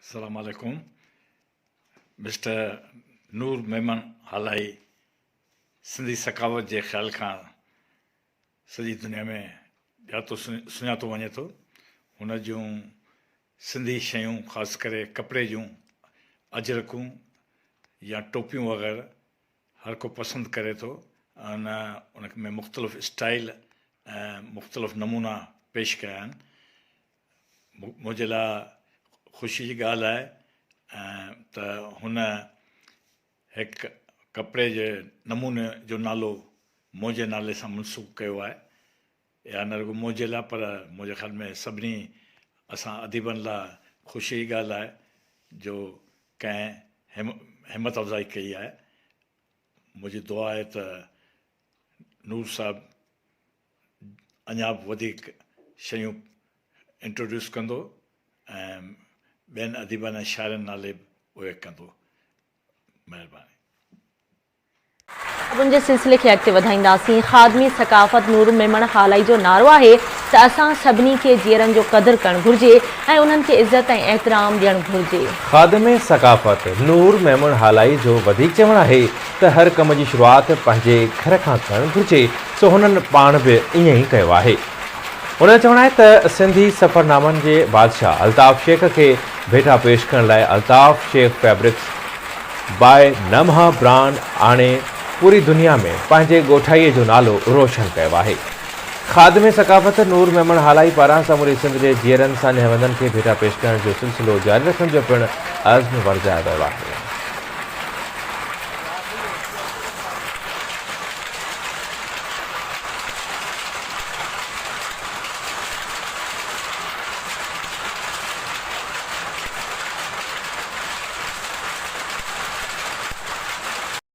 السلام عليڪم مسٽر نور ميمڻ هالائي سنڌي ثقافت جي خيال کان سڄي دنيا ۾ ڄاتو سڃاتو وڃي ٿو. هن جون سنڌي شيون خاص ڪري ڪپڙي جون اجرڪون يا ٽوپيون وغيره هر ڪو پسند ڪري ٿو ۽ ان ۾ مختلف اسٽائيل ۽ مختلف نمونا پيش ڪيا آهن. منهنجي لاء خوشي جي ڳالهه آهي ته هن هڪ ڪپڙي جي نموني جو نالو منهنجي نالي سان منسوب ڪيو آهي. اها نه رڳو منهنجي لاء پر منهنجي خيال ۾ سڀني اسان اديبن لاء خوشي جي ڳالهه آهي جو ڪنهن همت افزائي ڪئي آهي. منهنجي دعا آهي ته نور صاحب اڃا به وڌيڪ شيون انٽروڊيوس ڪندو ۽ ٻين اديبن ۽ شاعرن نالي به اهي ڪندو. مهرباني. ان جي سلسلي کي اڳتي وڌائينداسين. خادمي ثقافت نور ميمڻ هالائي جو نعرو آهي ته اسان سڀني کي جيئرن جو قدر ڪرڻ گهرجي ۽ انهن کي عزت ۽ احترام ڏيڻ گهرجي. خادم ثقافت نور ميمڻ هالائي جو وڌيڪ چوڻ آهي ته هر ڪم جي شروعات پنهنجي گهر کان ڪرڻ گهرجي سو هنن پاڻ به ائين ئي ڪيو آهي. هن جو چوڻ آهي ته سنڌي سفرنامن جي بادشاهه الطاف شيخ کي ڀيٽا پيش ڪرڻ لاء الطاف شيخ فيبرڪس باء نمهه برانڊ آڻي پوري دنيا ۾ پنهنجي ڳوٺائي جو نالو روشن ڪيو آهي. خادم ثقافت نور ميمڻ هالائي پاران سموري سنڌ جي جيئرن ساڃاهه وندن کي ڀيٽا پيش ڪرڻ جو سلسلو جاري رکڻ جو پڻ عزم ورجايو ويو آهي.